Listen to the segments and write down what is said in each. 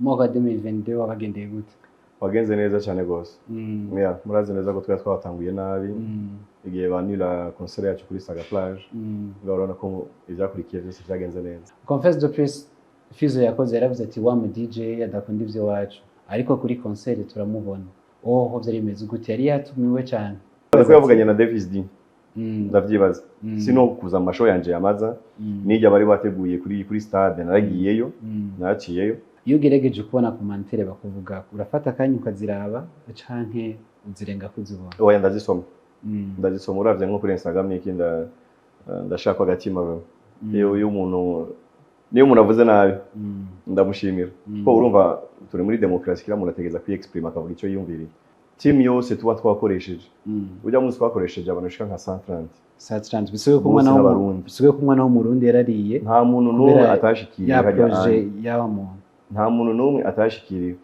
Umwaka wa 2022 wabagendeye gute? Wagenze neza cyane rwose. Yeah, murazi neza ko twari twatanguye nabi igihe banira concert yacu kuri Saga Plage. Ngaho urabona ko ivyakurikiye byose byagenze neza. Conférence de presse Fizzo yakoze, yaravuze ati: "Wa mu DJ adakunda ivyo wacu, ariko kuri concert turamubona." Oho vyari bimeze gute? Yari yatumiwe cyane? Ko yavuganye na Davis D, ndavyibaza. Sino kuza amashow yanje yamaza nijya bari bateguye kuri stade, naragiyeyo, naraciyeyo. Iyo ugerageje kubona commentaires bakuvuga, urafata akanya ukaziraba canke uzirenga kuzibona? Oya, ndazisoma. Ndazisoma. Uravye nko kuri Instagram n'iki, ndashaka agatima wewe. Iyo umuntu, niyo umuntu avuze nabi, ndamushimira, ko urumva turi muri demokarasi, kila muntu ategeza kwiexprime, akavuga icyo yiyumviriye. Team yose tuba twakoresheje, ujya munsi twakoresheje abantu bashika nka 130. Satrant bisubiye ko Bose umwana n'Abarundi. Bisubiye ko umwana w'Umurundi yarariye. Nta muntu n'umwe Kubera atashikiriye ya hajya projet hanze. y'aba muntu. Nta muntu n'umwe atashikiriwe.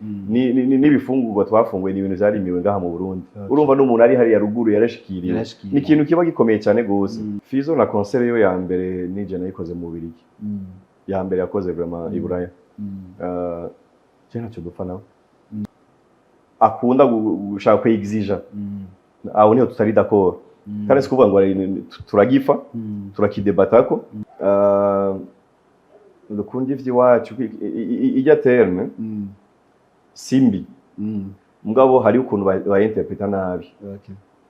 N'ibifungurwa twafunguye ni ibintu vyarimiwe ngaha mu Burundi. Urumva n'umuntu ari hariya ruguru yarashikiriwe. Yarashikiriwe. Ni ikintu kiba gikomeye cyane gose. Fizzo na concert yo ya mbere nije nayikoze mu Bubiligi, ya mbere yakoze vraiment i Buraya. Je ntacyo dupfa nawe, akunda gushaka kwexija, aho niho tutari d'accord. Kandi si kuvuga ngo turagifa, turakidebatako. Dukunda ivy'iwacu, ijya terme simbi, mugabo hari ukuntu bayinterpreta nabi.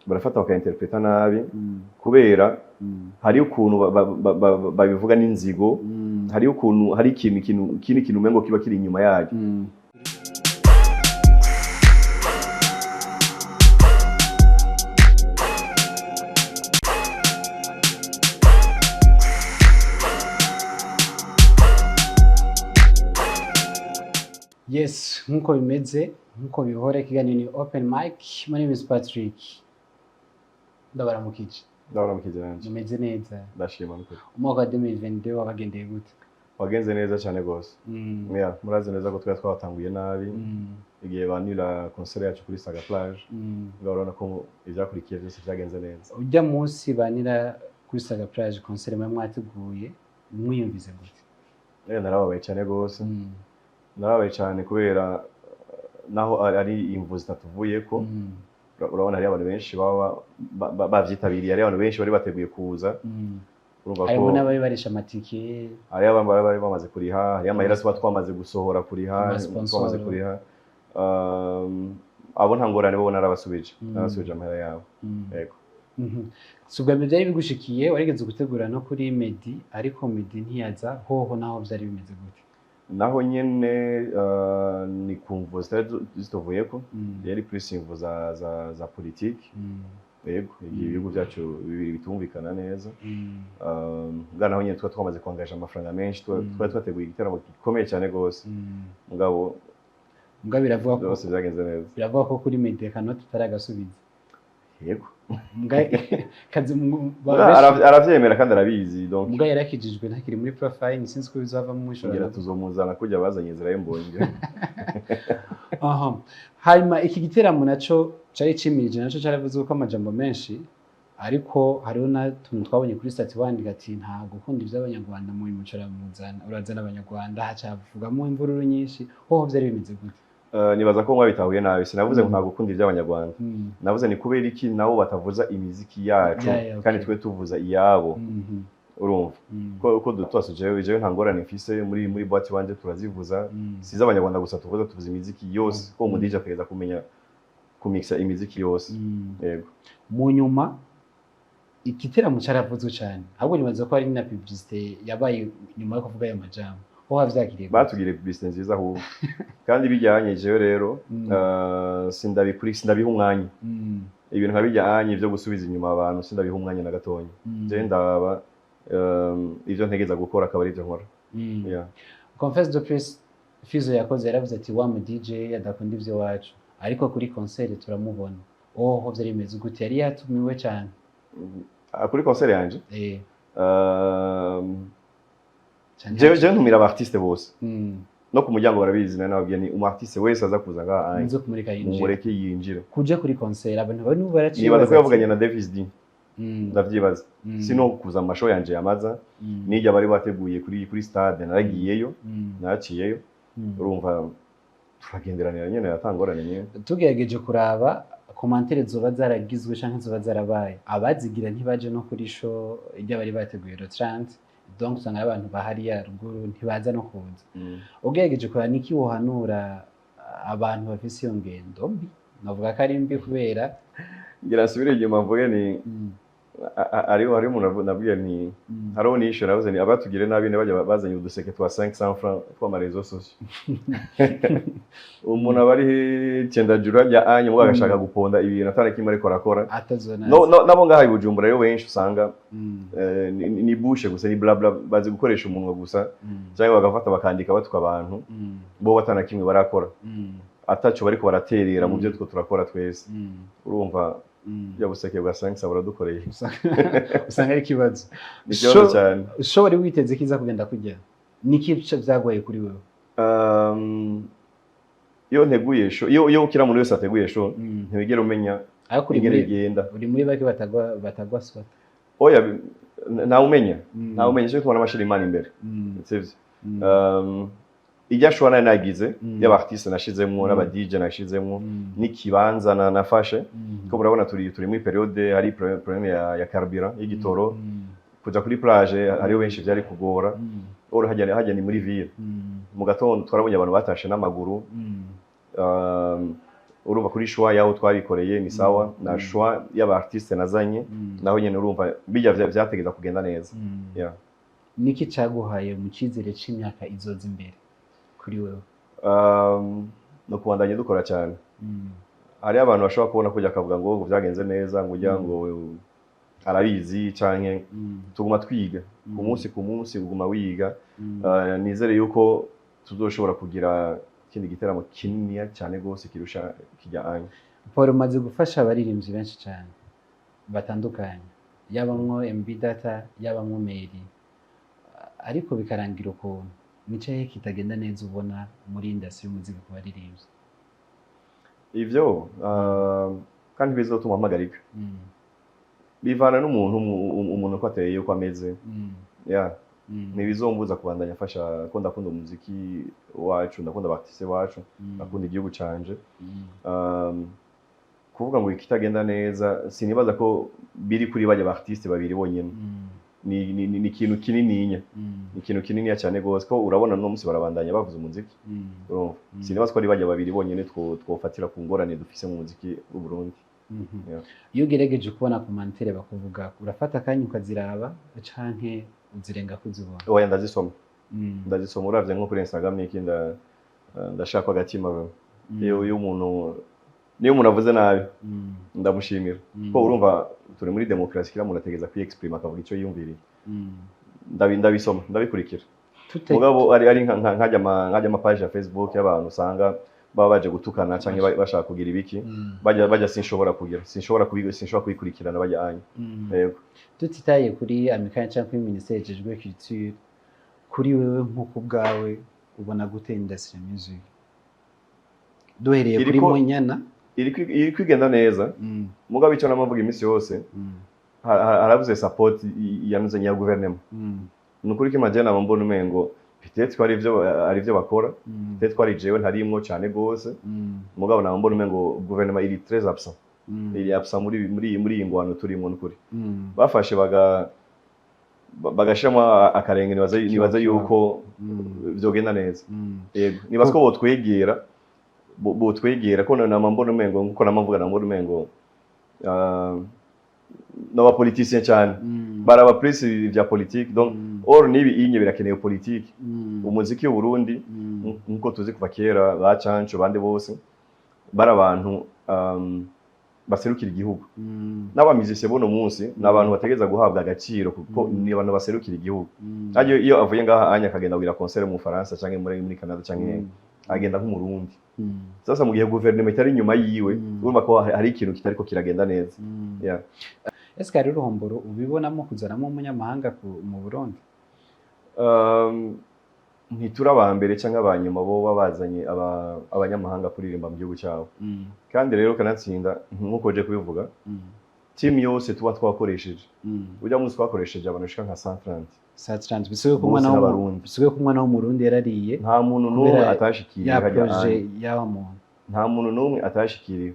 Barafata bakayinterpreta nabi, kubera hari ukuntu babivuga n'inzigo, hari ukuntu hari ikintu ikindi kintu umengo kiba kiri inyuma yayo. Yes, nkuko bimeze, nkuko bihora, ikiganiro ni Open Mic. My name is Patrick. Ndabaramukije. Ndabaramukije nanje. Mumeze neza? Ndashima nukuri. Umwaka wa 2022 wabagendeye gute? Wagenze neza cyane rwose. Yeah, murazi neza ko twari twatanguye nabi igihe banira concert yacu kuri Saga Plage. Ngaho urabona ko ivyakurikiye byose byagenze neza. Ujya munsi banira kuri Saga Plage concert mwe mwateguye, mwiyumvise gute? Narababaye cyane rwose. Narababaye cyane kubera naho ari imvu zitatuvuyeko. Urabona hariyo abantu benshi baba bavyitabiriye, hariyo abantu benshi bari bateguye kuza. Urumva ko Harimo n'abari barisha amatike. Hariyo abandi bari bamaze kuriha, hariyo amahera tuba twamaze gusohora kuriha, Amasponsor. twamaze kuriha. Abo nta ngorane, bo narabasubije. Narabasubije amahera yabo. Yego. Si ubwa mbere byari bigushikiye, warigeze gutegura no kuri Meddy, ariko Meddy ntiyaza. Hoho naho byari bimeze gute? Naho nyene ni ku mvo zitari zituvuyeko. Yari plus imvo za politiki. Yego, igihe ibihugu byacu bibiri bitumvikana neza. Bwa naho nyene tuba twamaze kwangaje amafaranga menshi, twari twateguye igitaramo gikomeye cyane rwose, mugabo Mbwa biravuga ko byose byagenze neza. Biravuga ko kuri Meddy akanoti tutaragasubiza. Yego. Mbwa kazi Aravyemera kandi arabizi, donc mbwa yarakijijwe, ntakiri muri profile, sinzi ko bizavamo ngira mwishora. tuzomuzana kujya bazanye Israel Mbonyi. Aha. Hanyuma iki giteramo naco cari cimirije, naco caravuze ko amajambo menshi, ariko hariho n'utuntu twabonye kuri statut wandika ati: "Nta gukunda ivy'Abanyarwanda mu muco, uramuzana, urazana Abanyarwanda." Hacavugamo imvururu nyinshi. Hoho vyari bimeze gute? Nibaza ko mwabitahuye nabi. Sinavuze ngo nta gukunda iby'Abanyarwanda. Navuze ni kubera iki nabo batavuza imiziki yacu kandi twe tuvuza iyabo? Urumva ko dutwase, jewe nta ngorane mfise muri boîte wanje turazivuza. Si iz'Abanyarwanda gusa tuvuza, tuvuza imiziki yose, ko umu DJ ategeza kumenya kumixa imiziki yose. Yego. Mu nyuma igiteramo caravuzwe cane, ahubwo nibaza ko hari na publicité yabaye nyuma yo kuvuga ayo majambo. Ho wavyakiriye gute? Batugiriye publicité nziza ahubwo, kandi bijyanye jewe rero sindabikuri, sindabiha umwanya. Ibintu nka bijyanye byo gusubiza inyuma abantu, sindabiha umwanya na gatonya. Jewe ndaba ivyo ntegeza gukora, akaba ari ivyo nkora. Yeah. Conférence de presse Fizzo yakoze, yaravuze ati: "Wa mu DJ adakunda ivyo wacu, ariko kuri concert turamubona." Oho vyari bimeze gute? Yari yatumiwe cane? Ah, kuri concert yanje? Eh. Cane. Jewe ntumira aba artiste bose. No ku muryango barabizi, nari nababwiye ni umu artiste wese aza kuza ngaha Muze kumureka yinjira. Mumureke yinjire. Kuja kuri concert, abantu bari n'ubu baraciye. Nibaza ko yavuganye na Davis D. Ndavyibaza. Sino kuza mu mashow yanje yamaza nijya bari bateguye kuri stade, naragiyeyo, naraciyeyo. Urumva Turagenderanira nyene, atangorane nyene. Tugerageje kuraba commentaires zoba zaragizwe canke zoba zarabaye, abazigira ntibaje no kuri show iryo bari bateguye le 30, donc usanga ari abantu bahariya ruguru, ntibaza no kuza. Ugerageje kuraba, niki wohanura abantu bafise iyo ngendo mbi? Navuga ko ari mbi kubera Ngira nsubire inyuma mvuge ni hariho umuntu nabwiye nti hariho nisho navuze ni abatugire nabi ne bajya bazanye uduseke twa 500 francs tw'ama réseaux sociaux. Umuntu aba ari cendajuru hajya anye mugabo agashaka guponda ibintu atana kimwe ariko arakora. Atazona. No, nabo ngaha i Bujumbura rero benshi usanga ni bushe gusa, ni bla bla, bazi gukoresha umunwa gusa cyangwa bagafata bakandika batuka abantu bo batana kimwe barakora, ataco bariko baraterera mu byo two turakora twese. Urumva, ya buseke bwa 500 buradukoreye. Usanga ari ikibazo. Ni ikibazo cyane. Show wari witeze kiza kugenda kujya, niki vyagoye kuri wewe? Iyo nteguye show, iyo ukira umuntu wese ateguye show, ntiwigera umenya ariko uri ingene muri igenda. Uri muri bake batagwa swata. Oya, ntawe umenya, ntawe umenya icyo tubona amashira Imana imbere, sivyo? Ijya show nari nagize y'aba artiste nashizemwo n'aba DJ nashizemwo n'ikibanza nafashe ko murabona turi muri période hari problème ya carburant, y'igitoro. Kuja kuri plage hariho benshi vyari kugora. Oro hajya ni muri ville. Mu gatondo twarabonye abantu batashe n'amaguru. Urumva kuri choix yaho twabikoreye ni sawa, na choix y'aba artiste nazanye naho nyene urumva bijya vyategeza kugenda neza. Yeah. Niki caguhaye mu cyizere c'imyaka izoza imbere kuri wewe? No kubandanya dukora cyane. Hariho abantu bashobora kubona kujya akavuga ngo vyagenze neza, ngo ujya ngo arabizi canke tuguma twiga ku munsi ku munsi, uguma wiga. Nizere yuko tuzoshobora kugira ikindi giteramo kininiya cyane rwose kirusha kijya anya. Paul, umaze gufasha abaririmbyi benshi cyane batandukanye, yabamwo MB Data, yabamwo Mary, ariko bikarangira ukuntu. Nico he kitagenda neza ubona muri industry y'umuziki ku baririmbyi? Ivyo kandi bizotuma mpagarika. Bivana n'umuntu, umuntu uko ateye, uko ameze. Yeah. Ntibizombuza kubandanya afasha ko ndakunda umuziki wacu, ndakunda aba artiste wacu, ndakunda igihugu canje. Kuvuga ngo ikitagenda neza, sinibaza ko biri kuri bajya ba artiste babiri bonyene. Ni ikintu kinininya, ni ikintu kininiya cyane gose, ko urabona no munsi barabandanya bavuza umuziki. Urumva, sinibaza ko ari bajya babiri bonyene twofatira ku ngorane dufise mu muziki w'u Burundi. Yeah. Iyo ugerageje kubona commentaires bakuvuga, urafata akanya ukaziraba canke uzirenga kuzibona? Oya, ndazisoma. Ndazisoma. Uravye nko kuri Instagram n'iki, ndashaka agatima. Iyo umuntu, niyo umuntu avuze nabi, ndamushimira ko urumva turi muri demokarasi, kila muntu ategeza kwiexprime akavuga icyo yiyumviriye. Ndabisoma, ndabikurikira. Mugabo ari nkajya ama page ya Facebook y'abantu usanga baba baje gutukana canke bashaka kugira ibiki, bajya sinshobora kubikurikirana bajya anya. Yego. Tutitaye kuri amicale cyangwa kuri minisiteri ijejwe culture, kuri wewe nk'uko ubwawe ubona gute industry ya music, duhereye kuri Munyana? Iri kwigenda neza. Mugabo icyo namavuga iminsi yose, harabuze support yanuze nya guverinoma. Ni ukuri ko imagine naba mbona umengo peut-être ko ari ivyo bakora, peut-être ko ari jewe ntarimwo cyane gose, mugabo naba mbona umengo guverinoma iri très absent, iri absent muri iyi ngwano turimo. N'ukuri bafashe bagashiramo akarenge, nibaza yuko vyogenda neza. Yego, nibaza ko botwegera ko nama mbona umengo, nkuko nama mvuga, nama mbona umengo n'aba politicien cyane baraba plus vya politique. Donc or nibi inye birakeneye politique. Umuziki w'u Burundi, nkuko tuzi kuva kera, ba Canco bande bose bari abantu baserukira igihugu. N'aba musiciens buno munsi ni abantu bategereza guhabwa agaciro kuko ni abantu baserukira igihugu. Ariko iyo avuye ngaha anya akagenda kugira concert mu Faransa canke muri Canada canke agenda nk'umurundi. Sasa mu gihe guverinoma itari inyuma yiwe, urumva ko hari ikintu kitariko kiragenda neza. Yeah. Ese hari uruhomboro ubibonamo kuzanamo umunyamahanga mu Burundi? Ntituri aba mbere cyangwa aba nyuma bo bazanye abanyamahanga kuririmba mu gihugu cyabo. Kandi rero kanatsinda nk'uko uje kubivuga, team yose tuba twakoresheje, ujya munsi twakoresheje abantu bashika nka 130. Saa 30, bisigaye ko Bose umwana n'Abarundi. Bisigaye ko umwana w'Umurundi yarariye Nta muntu n'umwe kubera atashikiriwe ya hajya projet hanze. y'awa muntu. Nta muntu n'umwe atashikiriwe.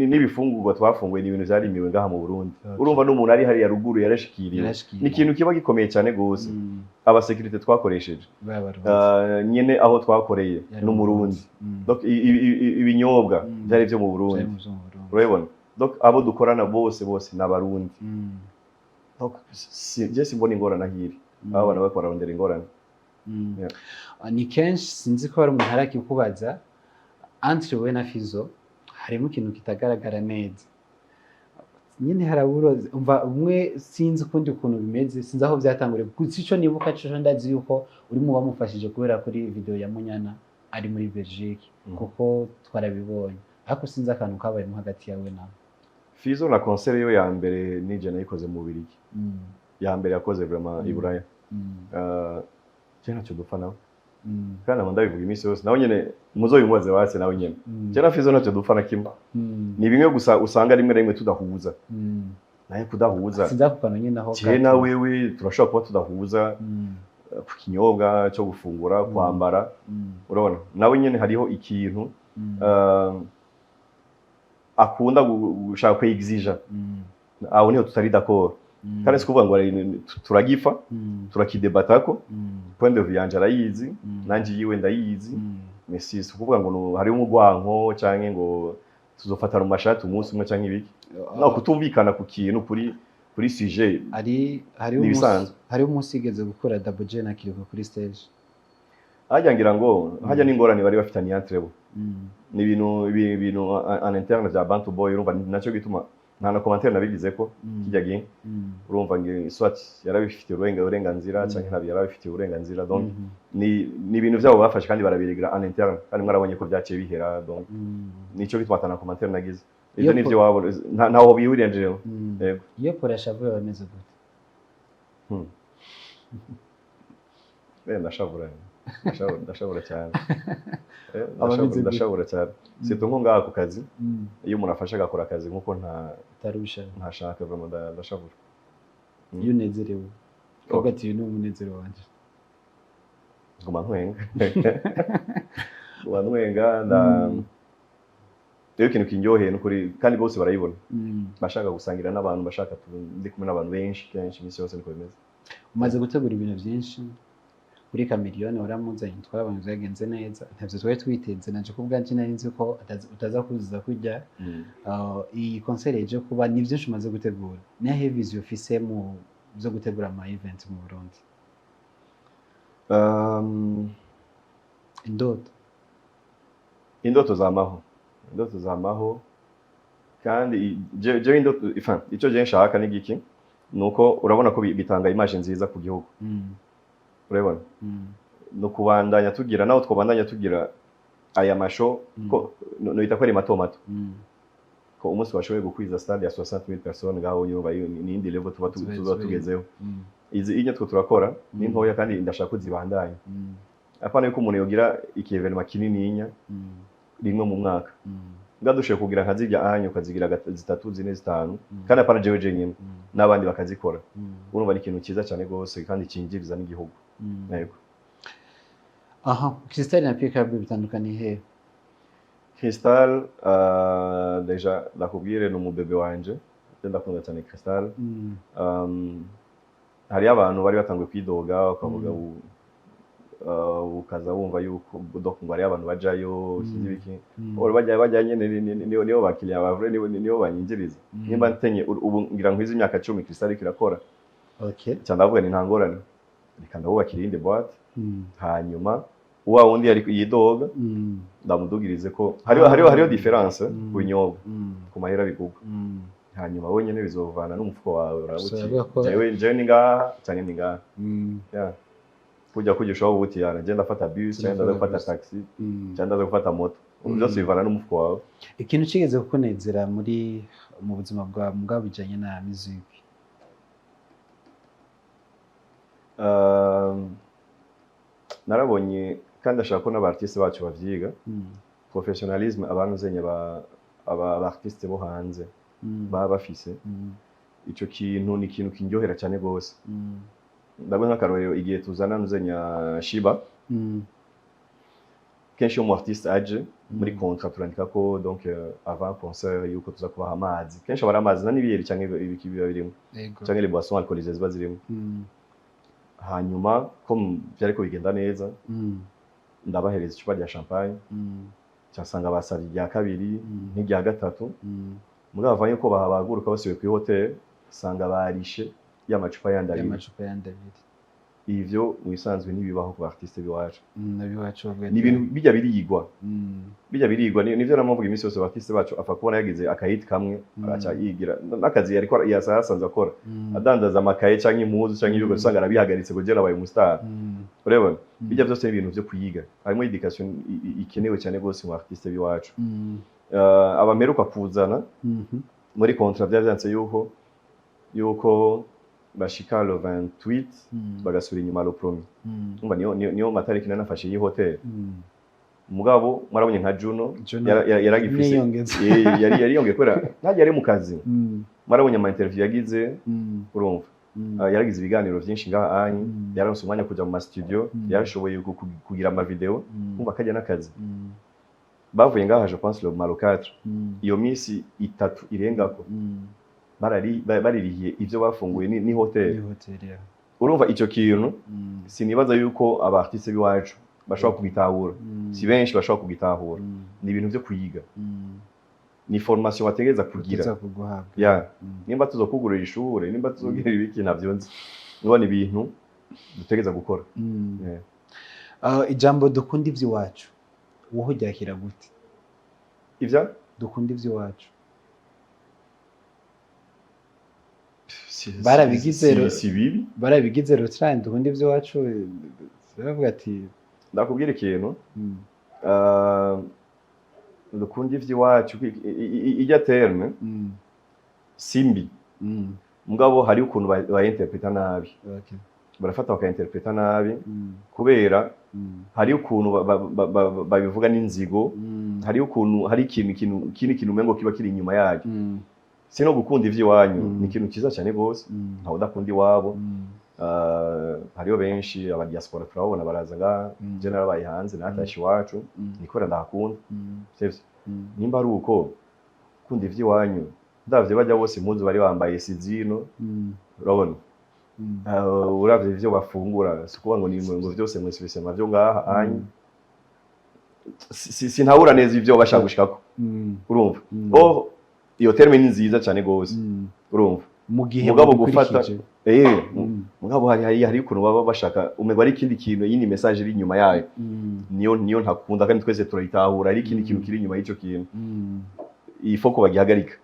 N'ibifungurwa twafunguye ni ibintu vyarimiwe ngaha mu Burundi. Urumva n'umuntu ari hariya ruguru yarashikiriwe. Yarashikiriwe. Ni ikintu kiba gikomeye cyane gose. Aba sécurité twakoresheje, b'Abarundi. Nyene aho twakoreye Yari n'Umurundi. Donc ibinyobwa vyari vyo mu Burundi. Vyari mu vyo mu Burundi. Urabibona, donc abo dukorana bose bose ni Abarundi. Donc je simbona ingorane ahiri. Abo bana bariko bararondera ingorane. Yeah. Ah, ni kenshi sinzi ko hari umuntu arakikubaza, entre wowe na Fizo harimo ikintu kitagaragara neza nyine, harabura umva umwe, sinzi ukundi ukuntu bimeze, sinzi aho byatanguriye. Gusa ico nibuka co, ndazi yuko uri mu bamufashije kubera kuri video ya Munyana ari muri Belgique, kuko twarabibonye, ariko sinzi akantu kabayemo hagati yawe nawe. Fizo na concert yo ya mbere nije nayikoze mu Bubiligi, ya mbere yakoze vraiment i Buraya. Je ntacyo dupfa nawe, kandi ntabwo ndabivuga iminsi yose, nawe nyene muzobimubaze base nawe nyene. Je na Fizo ntacyo dupfa na kimwe. Ni bimwe gusa usanga rimwe na rimwe tudahuza, naye kudahuza, Sinzi ako kantu nyine aho je katurutse. na wewe turashobora kuba tudahuza ku kinyobwa cyo gufungura, kwambara. Urabona nawe nyene hariho ikintu akunda gushaka kwexija, aho niho tutari d'accord. Kandi si kuvuga ngo turagifa, turakidebatako. Point de vue yanje arayizi, nanje yiwe ndayizi. Mais si ukuvuga ngo hariho umugwanko canke ngo tuzofatana mu mashati umunsi umwe canke ibiki, no kutumvikana ku kintu kuri sujet. Ari hariho Ni umunsi ibisanzwe. Hariho umunsi yigeze gukora Double J na Kiriko kuri stage. Hajya ngira ngo hajya n'ingorane bari bafitanye entre bo. Ni ibintu ibintu en interne vya Bantu Boy. Urumva ni nacyo gituma nta na commentaire nabigize ko kijya gihe. Urumva nge soit yarabifitiye uburenganzira canke ntabyo yarabifitiye uburenganzira. Donc ni ibintu vyabo bafashe kandi barabiregra en interne, kandi mwarabonye ko byaciye bihera. Donc nico gituma ata na commentaire nagize. Ivyo Iyo nivyo wabo, ntaho bihuriye jewe. Yego. Iyo Pole ashavuye bameze gute? Ndashavura. Ndashavura cyane. Aba ameze gute? Ndashavura cyane, surtout nko ngaha ku kazi, iyo umuntu afashe agakora akazi nkuko nta Utarusha. ntashaka, vraiment ndashavura. Iyo unezerewe ukavuga ati uyu ni umunezero wanje? Nguma ntwenga, nguma ntwenga, nda rero ikintu kindyoheye nukuri, kandi bose barayibona, bashaka gusangira n'abantu, bashaka ndi kumwe n'abantu benshi kenshi, iminsi yose niko bimeze. Umaze gutegura ibintu byinshi. Kuri Chameleone waramuzanye, twabonye byagenze neza, ntabyo twari twiteze. Naje ku bwanje nari nzi ko utaza kuzuza kurya. Iyi concert ije kuba, ni byinshi umaze gutegura. Ni vision ufise mu byo gutegura ama event mu Burundi? Indoto. Indoto zamaho, indoto zamaho, kandi jewe indoto, enfin, icyo je nshaka ni giki? Nuko urabona ko bitanga image nziza ku gihugu. Urabibona, no kubandanya tugira, naho twabandanya tugira aya ma show, ko noita ko ari mato mato, ko umunsi washoboye gukwiza stade ya 60 000 personnes ngaho, nyumva iyo ni indi level tuba tuba tugezeho. Izi inye two turakora ni ntoya, kandi ndashaka ko zibandanya. Apana yuko umuntu yogira iki événement kinininya rimwe mu mwaka. Mbwa dushoboye kugira nka zirya anya, ukazigira zitatu, zine, zitanu, kandi apana jewe jenyine, n'abandi bakazikora, urumva ni ikintu cyiza cyane rwose kandi cinjiriza n'igihugu. Yego. Aha, Crystal na PKB bitandukaniye he? Crystal, déjà ndakubwire, ni umubebe wanje. Je ndakunda cyane Crystal. Hariyo abantu bari batanguye kwidoga, ukavuga ukaza wumva yuko donc ngo hariyo abantu bajayo, sinzi ibiki. Ora bajya nyene nibo bakiriya bavure, nibo banyinjiriza. Nimba ntenye ubu ngira nkwize imyaka 10 Crystal iriko irakora, ca ndavuga ni nta ngorane, reka ndabubakira iyindi boîte, hanyuma wa wundi yari yidoga ndamudugirize ko hariho différence ku binyobwa, ku mahera bigugwa. Hanyuma wenyine bizovana n'umufuko wawe, uraba So, uti yavuga ko jewe ni ngaha canke ni ngaha. Yeah. Kujya ushobora ubuti yana je ndafata bus cyangwa ndaza gufata bus. taxi cyangwa ndaza gufata moto. Byose bivana n'umufuko wawe. Ikintu kigeze kukunezera muri mu buzima bwawe bwa bijanye na music? Narabonye kandi ndashaka ko n'aba artiste bacu bavyiga, professionnalisme abantu zenya aba artiste bo hanze baba bafise. Ico kintu ni ikintu kindyohera cyane gose. Ndaguha nk'akarorero, igihe tuzana nuzenya Shiba, kenshi iyo umu artiste aje muri contrat turandika ko donc avant concert yuko tuza kubaha amazi. Kenshi aba ari amazi na n'ibiyeri canke ibiki biba birimo, canke les boissons alcoolisées ziba zirimo. Hanyuma ko vyariko bigenda neza, ndabahereza icupa rya champagne, cyasanga basabye irya kabiri n'irya gatatu. Mugabo bavanye ko bahabaguruka basubiye kuri hotel, usanga barishe y'amacupa yandi abiri. Y'amacupa yandi abiri. Ivyo mu bisanzwe ntibibaho ku artiste biwacu. Abiwacu bavuga Ni ibintu bijya birigwa, bijya birigwa. Nivyo namuvuga iminsi yose, artiste bacu apfa kubona yagize akahit kamwe, agaca yigira n'akazi yariko yasanzwe akora, adandaza amakaye canke impuzu canke ibigo, usanga arabihagaritse kugira abaye umustar. Urabona, bijya byose ni ibintu vyo kuyiga, harimo education ikenewe cyane rwose mu artiste biwacu. Abameruka kuzana, muri contrat byari vyanditse yuko bashika le 28, bagasubira inyuma le premier. Umva, niyo matariki nanafashe iyi hotel. Mugabo mwarabonye nka Juno, Juno yaragifise niyongeza. Yari yongeye kubera ntajya yari mu kazi. Mwarabonye ama interview yagize, urumva, yaragize ibiganiro byinshi ngaha anyi, yararonse umwanya kuja mu ma studio, yarashoboye kugira ama video. Umva, kajya n'akazi. Bavuye ngaha, je pense, le malo 4, iyo minsi 3 irengako, baririhiye ivyo bafunguye ni hotel. Ni hotel ya. Urumva ico kintu, sinibaza yuko aba artiste b'iwacu bashobora kugitahura. Si benshi bashobora kugitahura. Ni ibintu vyo kwiga, ni formation bategereza kugira. Tuza kuguhabwa. Ya, nimba tuzokugurira ishure, nimba tuzogira ibiki, ntavyo nzi. Nibona ibintu dutegereza gukora. Yeah. Ijambo "dukunda ivy'iwacu", wowe uryakira gute? Ivya "Dukunda ivy'iwacu". Barabigize Si bibi. Barabigize rutrand, "dukunda ivy'iwacu", baravuga ati Ndakubwira ikintu. Dukunda ivy'iwacu, irya terme si mbi, mugabo hariho ukuntu bayinterpreta nabi. Barafata bakayinterpreta nabi, kubera hariho ukuntu babivuga n'inzigo. Hariho ukuntu hari ikintu ikindi kintu umengo kiba kiri inyuma yayo. Si no gukunda ivy'iwanyu, ni ikintu cyiza cyane rwose. Ntawe udakunda iwabo. Hariho benshi aba diaspora turababona baraza ngaha. Je narabaye hanze, natashe iwacu, ni kubera ndahakunda, sivyo? Nimba ari uko gukunda ivy'iwanyu, ndavye bajya bose impuzu bari bambaye si zino. Urabona, uravye ivyo bafungura, si ukuvuga ngo ni ngo vyose mwese vyo ngaha anyu. Sintabura neza ivyo bashaka gushikako. Urumva, oh, iyo terme ni nziza cyane gose. Urumva, Mu gihe mugabo gufata mubikurikije. Mugabo hari ukuntu baba bashaka umengo ari ikindi kintu, yindi message iri inyuma yayo. Niyo ntakunda, kandi twese turayitahura, ari ikindi kintu kiri inyuma y'ico kintu. Il faut ko bagihagarika.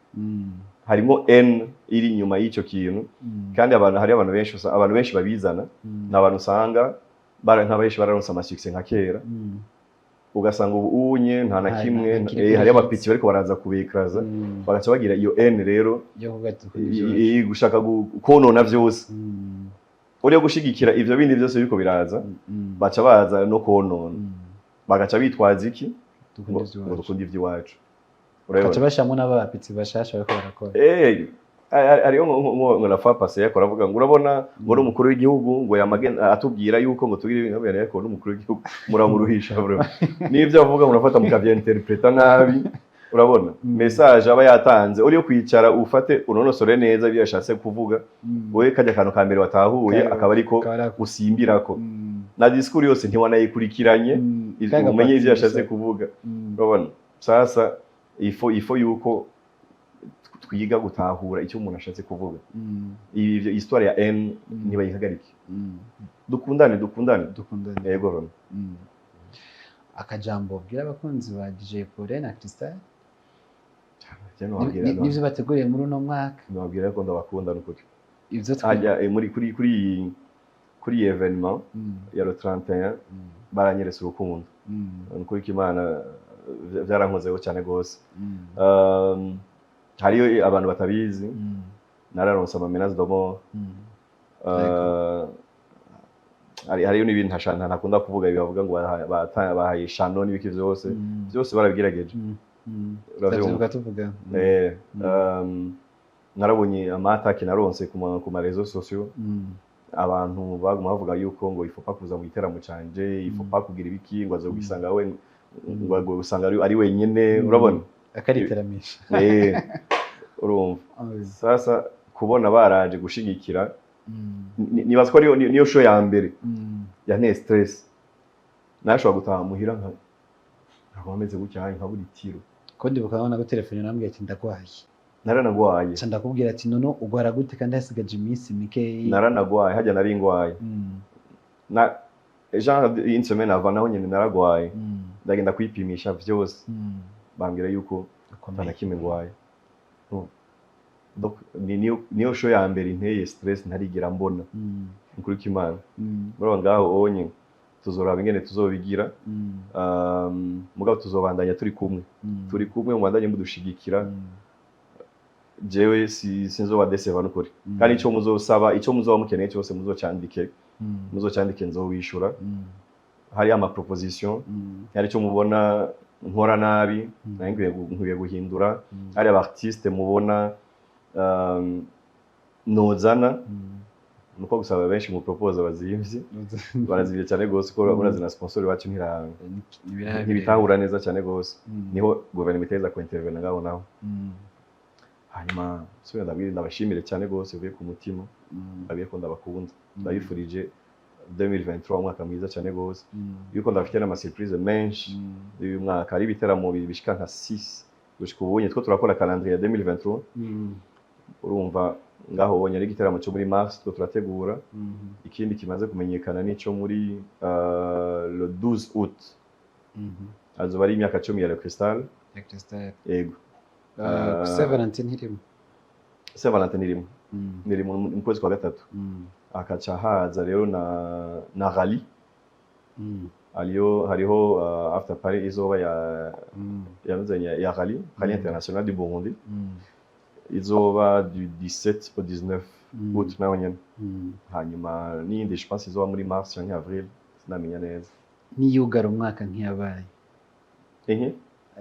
Harimo haine iri inyuma y'ico kintu. Kandi abantu, hari abantu benshi abantu benshi babizana, ni abantu usanga nka benshi bararonse ama succès nka kera, ugasanga ubu unye nta na kimwe. Nta kiri Hariyo kuri aba petits bariko baraza kubekaraza, bagaca bagira iyo haine rero yo kuvuga ati "Dukunda ivy'iwacu." Gushaka konona vyose, uriyo gushigikira ivyo bindi vyose biriko biraza, baca baza no konona, bagaca bitwaza iki? Dukunda Ngo ivy'iwacu. "Dukunda ivy'iwacu." Bagaca Urabibona? bashiramwo n'aba petits bashasha bariko barakora. Hariyo ngo la fois passée yakora avuga ngo urabona ngo n'umukuru w'igihugu ngo yamagenda atubwira yuko ngo tugire ibintu nkabera, ariko n'umukuru w'igihugu muramuruhisha bro, n'ibyo avuga murafata mukavyinterpreta nabi. Urabona, message aba yatanze, uriyo kwicara ufate unonosore neza ibyo yashatse kuvuga. Wowe kajya akantu ka mbere watahuye, akaba ariko akaba ariko. usimbirako na discours yose ntiwanayikurikiranye, Kaga umenye ivyo parti yashatse gusa. kuvuga. Urabona, sasa ifo yuko twiga gutahura icyo umuntu ashatse kuvuga. Ivyo histoire ya haine, ntibayihagarike. Dukundane, dukundane. Dukundane. Yego Rona. Akajambo bwira abakunzi ba DJ Paulin na Crystal Je nobabwira n'ivyo bateguriye muri uno mwaka. Nobabwira ko ndabakunda n'ukuri. Ivyo Hajya muri kuri iyi événement ya le 31, baranyeretse urukundo. Nukuri ko Imana, vyarankozeho cyane gose. Hariyo abantu batabizi, nararonse ama menaces de mort. Hariyo n'ibintu ntakunda kuvuga, bibavuga ngo bahaye shano n'ibiki vyose, byose barabigerageje. Uravyumva? Tuvuga tuvuga. Narabonye ama attaques naronse ku ma réseaux sociaux. Abantu baguma bavuga yuko ngo il faut pas kuza mu giteramo canje, il faut pas kugira ibiki, ngo azogwisanga we, ngo usanga ari wenyene, urabona. Akariteramisha. Eh, urumva, sasa kubona baraje gushigikira, nibaza ko ariyo niyo show ya mbere yanteye stress. Nashobora gutaha muhira nka nkaba meze gutya, nkabura itiro. Ko ndibuka naho nagutelefone, nambwiye ati ndagwaye. Naranagwaye. Nca ndakubwira ati none ugwara gute kandi hasigaje iminsi mikeyi? Naranagwaye, hajya nari ngwaye. Na genre une semaine avant naho nyene naragwaye. Ndagenda kwipimisha vyose, bambwira yuko Ukomeye. ata na kimwe ngwaye. Donc niyo show ya mbere inteye stress ntarigera mbona. Ukuri kw'Imana. Murabo ngaho onye tuzoraba ingene tuzobigira. Mugabo tuzobandanya turi kumwe. Turi kumwe, mubandanye mudushigikira. Jewe si sinzobadeseva n'ukuri. Kandi ico muzosaba, ico muzoba mukeneye cyose, muzocandike. Muzocandike, nzowishura. Hari ama proposition, hari ico mubona nkora nabi, nayo nkwiye guhindura. Hari aba artiste mubona nozana. Nuko gusaba benshi mu propose bazimvye, barazimvye cyane gose, ko murazi na sponsor iwacu ntibitahura neza cyane gose. Niho guverinoma iteza ku intervene ngaho naho. Hanyuma subira ndabwira, ndabashimire cyane gose uvuye ku mutima. Ndabwiye ko ndabakunda. Ndabifurije 2023 umwaka mwiza cyane gose, yuko ndabafite n'ama surprise menshi uyu mwaka. Ari ibiteramo bishika nka 6 gushika ubu two turakora calendrier ya 2023. Urumva ngaho ubonye ari igiteramo cyo muri mars two turategura. Ikindi kimaze kumenyekana nico muri le 12 août. Azoba ari imyaka 10 ya Le Cristal. Ya Cristal. Yego. Saint Valentin ntirimo? Saint Valentin irimo. Niri mu kwezi kwa gatatu. Hakaca haza rero na rally. Hariyo hariho after party izoba ya yavuze ya rally international du Burundi. Izoba du 17 au 19 août naho nyene. Hanyuma n'iyindi, je pense, izoba muri mars canke avril, sinamenya neza. Niyugara umwaka ntiyabaye? Inki?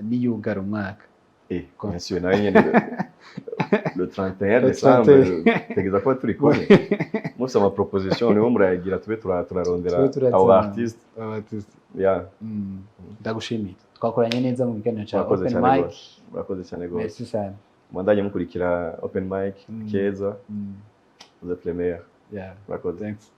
Niyugara umwaka. Eh, bien sûr, nayo nyene le 31 Le décembre 31. tegeza kuba turi kumwe. Mufise ama proposition nibo murayagira, tube turarondera Tube turazana. abo ba artiste. Aba artiste. Yeah. Ndagushimiye, twakoranye neza mu kiganiro cya Murakoze Open cyane Mic. rwose, murakoze cyane rwose. Merci sana. Mubandanye mukurikira Open Mic. Keza. Vous êtes les meilleurs. Yeah. Murakoze. Thanks.